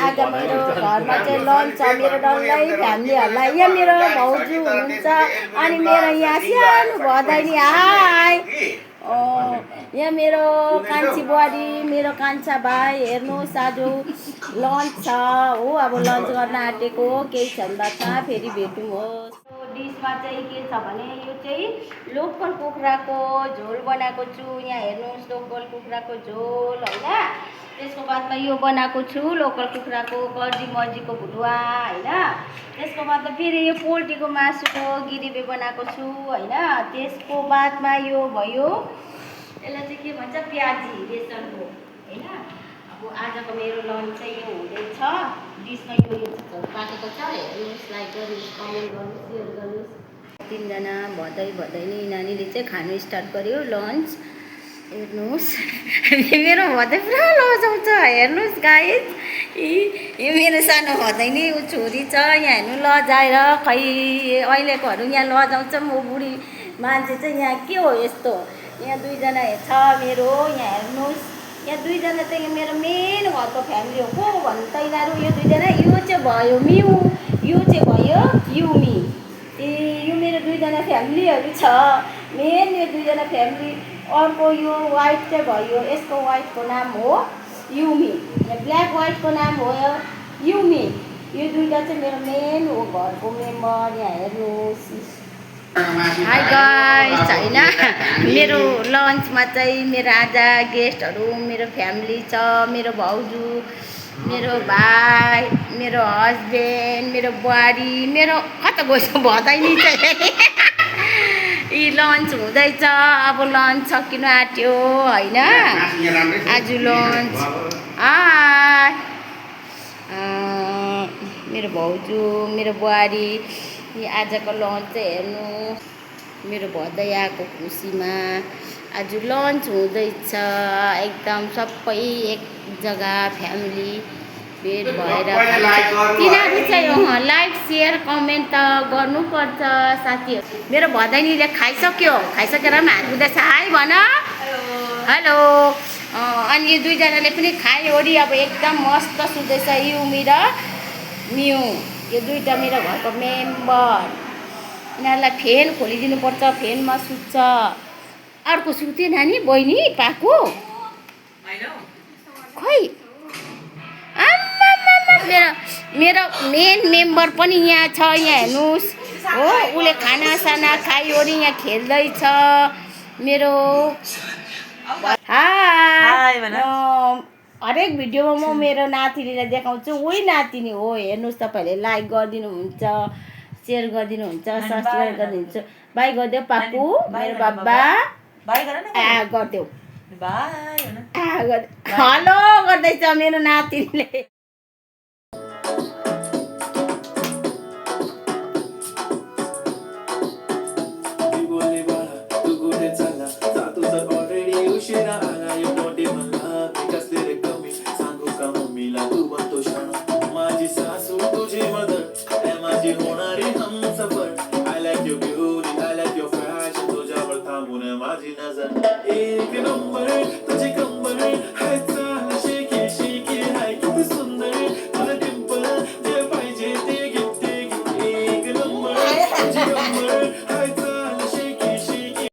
आज मेरो घरमा चाहिँ लन्च छ मेरो डल्लै फ्यामिलीहरूलाई। यहाँ मेरो भाउजू हुनुहुन्छ अनि मेरो यहाँ सानो भदैनी हाई। यहाँ मेरो कान्छी बुहारी मेरो कान्छा भाइ हेर्नुहोस् आज लन्च छ हो। अब लन्च गर्न आँटेको केही क्षण बादमा फेरि भेटौँ। डिसमा चाहिँ के छ भने यो चाहिँ लोकल कुखुराको झोल बनाएको छु। यहाँ हेर्नुहोस् लोकल कुखुराको झोल होइन। त्यसको बादमा यो बनाएको छु लोकल कुखुराको कर्जी मर्जीको भुटुवा होइन। त्यसको बादमा फेरि यो पोल्ट्रीको मासुको गिरिबे बनाएको छु होइन। त्यसको बादमा यो भयो यसलाई चाहिँ के भन्छ प्याजी बेसनको होइन। अब आजको मेरो लन्च चाहिँ यो हुँदैछ। डिसमा यो पाकेको छ हेर्नुहोस्, लाइक गर्नुहोस्, कमेन्ट गर्नुहोस्, सेयर गर्नुहोस्। तिनजना भदैनी नानीले चाहिँ खानु स्टार्ट गर्यो लन्च। हेर्नुहोस् मेरो भदै पुरा लजाउँछ हेर्नुहोस् गाइस। यो मेरो सानो भदैनी ऊ छोरी छ यहाँ हेर्नु लजाएर खै अहिलेकोहरू यहाँ लजाउँछ। म बुढी मान्छे चाहिँ यहाँ के हो यस्तो। यहाँ दुईजना छ मेरो यहाँ हेर्नुहोस्। यहाँ दुईजना चाहिँ मेरो मेन घरको फ्यामिली हो। को भन्नु त यिनीहरू यो दुईजना। यो चाहिँ भयो मिउ, यो चाहिँ भयो युमी। यो मेरो दुईजना फ्यामिलीहरू छ मेन यो दुईजना फ्यामिली। अर्को यो वाइट चाहिँ भयो यसको वाइफको नाम हो युमी, ब्ल्याक वाइटको नाम हो युमी। यो दुईवटा चाहिँ मेरो मेन हो घरको मेम्बर। यहाँ हेर्नुहोस्। हाई गाइस होइन मेरो लन्चमा चाहिँ मेरो आज गेस्टहरू मेरो फ्यामिली छ। मेरो भाउजू, मेरो भाइ, मेरो हस्बेन्ड, मेरो बुहारी, मेरो कता गएछ भदैनी चाहिँ यी लन्च हुँदैछ। अब लन्च सकिनु आँट्यो होइन। आज लन्च मेरो भाउजू मेरो बुहारी आजको लन्च चाहिँ हेर्नु। मेरो भदै आएको खुसीमा आज लन्च हुँदैछ। एकदम सबै एक जग्गा फ्यामिली भेट भएर तिनीहरू चाहिँ लाइक सेयर कमेन्ट त गर्नुपर्छ साथीहरू। मेरो भदैनीले खाइसक्यो, खाइसकेर पनि हात हुँदैछ हाई भन हेलो। अनि यो दुईजनाले पनि खाइवरी अब एकदम मस्त सुत्दैछ युमी र मिउ। यो दुईवटा मेरो घरको मेम्बर। यिनीहरूलाई फेन खोलिदिनुपर्छ, फेनमा सुत्छ। अर्को सुत्यो नानी बहिनी पाको खै मेरो मेन मेम्बर पनि यहाँ छ। यहाँ हेर्नुहोस् हो उसले खानासाना खाइवरी यहाँ खेल्दैछ। मेरो हरेक भिडियोमा म मेरो नातिनीलाई देखाउँछु। उही नातिनी हो हेर्नुहोस्। तपाईँहरूले लाइक गरिदिनुहुन्छ, सेयर गरिदिनुहुन्छ, सब्सक्राइब गरिदिनुहुन्छ। बाई गरिदेऊ पापु मेरो बाबा गरिदेऊ हेलो गर्दैछ मेरो नातिनीले। एक नंबर